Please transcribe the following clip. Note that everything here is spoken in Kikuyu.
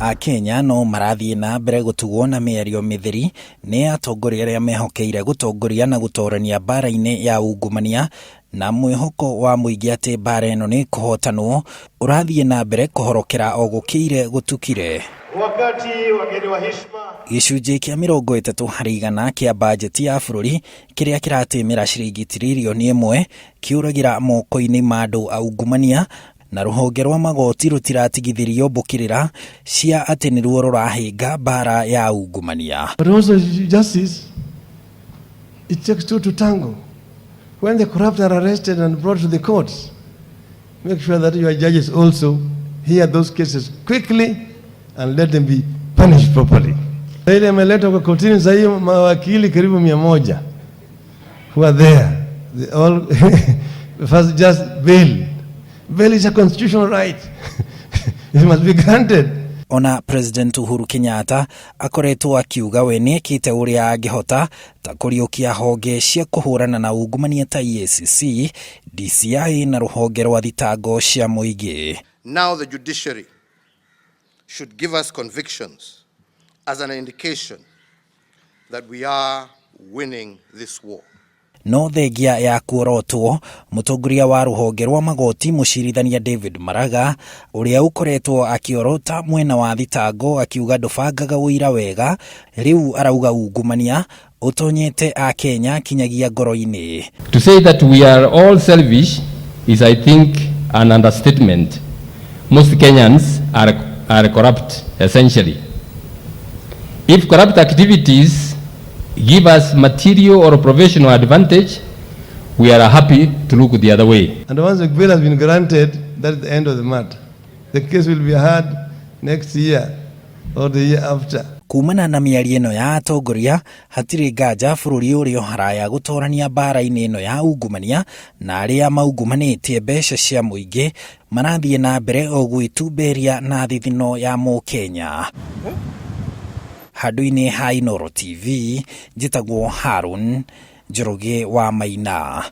Akenya no marathiĩ na mbere gũtugwo na mĩario mĩtheri nĩ atongoria arĩa mehokeire gũtongoria na gũtorania mbara-inĩ ya ungumania na mwĩhoko wa mũingĩ atĩ mbara ĩno nĩ kũhotanwo ũrathiĩ na mbere kũhorokera o gũkĩire gũtukire. Wakati wageni wa heshima Gĩcunjĩ kĩa 30% kĩa bajeti ya bũrũri kĩrĩa kĩratĩmĩra ciringi tiririoni 1 kĩũragĩra moko-inĩ ma andũ aungumania na rũhonge rwa magoti rũtiratigithĩrio mbũkĩrĩra cia atĩ nĩruo rũrahĩnga mbara ya ungumania. But also justice, it takes two to tango. When the corrupt are arrested and brought to the courts, make sure that your judges also hear those cases quickly and let them be punished properly. Ile ameletwa kwa kotini sasa hivi mawakili karibu 100 who are there. They all first just bail. Bail is a constitutional right. It must be granted. Ona President Uhuru Kenyatta akoretwo akiuga we nĩekĩte ũrĩa angĩhota ta kũriũkia honge cia kũhũrana na ungumania ta EACC, DCI na rũhonge rwa thitango cia mũingĩ. Now the judiciary should give us convictions as an indication that we are winning this war. No thengia ya kuorotwo, mũtongoria wa rũhonge rwa magoti mũcirithania David Maraga ũrĩa ũkoretwo akĩorota mwena wa thitango akiuga ndũbangaga ũira wega, rĩu arauga ungumania ũtonyete Akenya kinyagia ngoro-inĩ. To say that we are all selfish is, I think, an understatement. Most Kenyans are corrupt, essentially. If corrupt activities give us material or professional advantage, we are happy to look the other way. And once the bail has been granted, that's the end of the matter. The case will be heard next year or the year after. Kumana na mĩario ĩno ya atongoria, hatirĩ nganja bũrũri ũrĩ o haraya gũtorania mbara-inĩ ĩno ya ungumania, na arĩa maungumanĩtie mbeca cia mũingĩ marathiĩ na mbere o gwĩtumberia na thithino ya mũkenya. Handũ-inĩ ha Inooro TV, njĩtagwo Harun Njoroge wa Maina.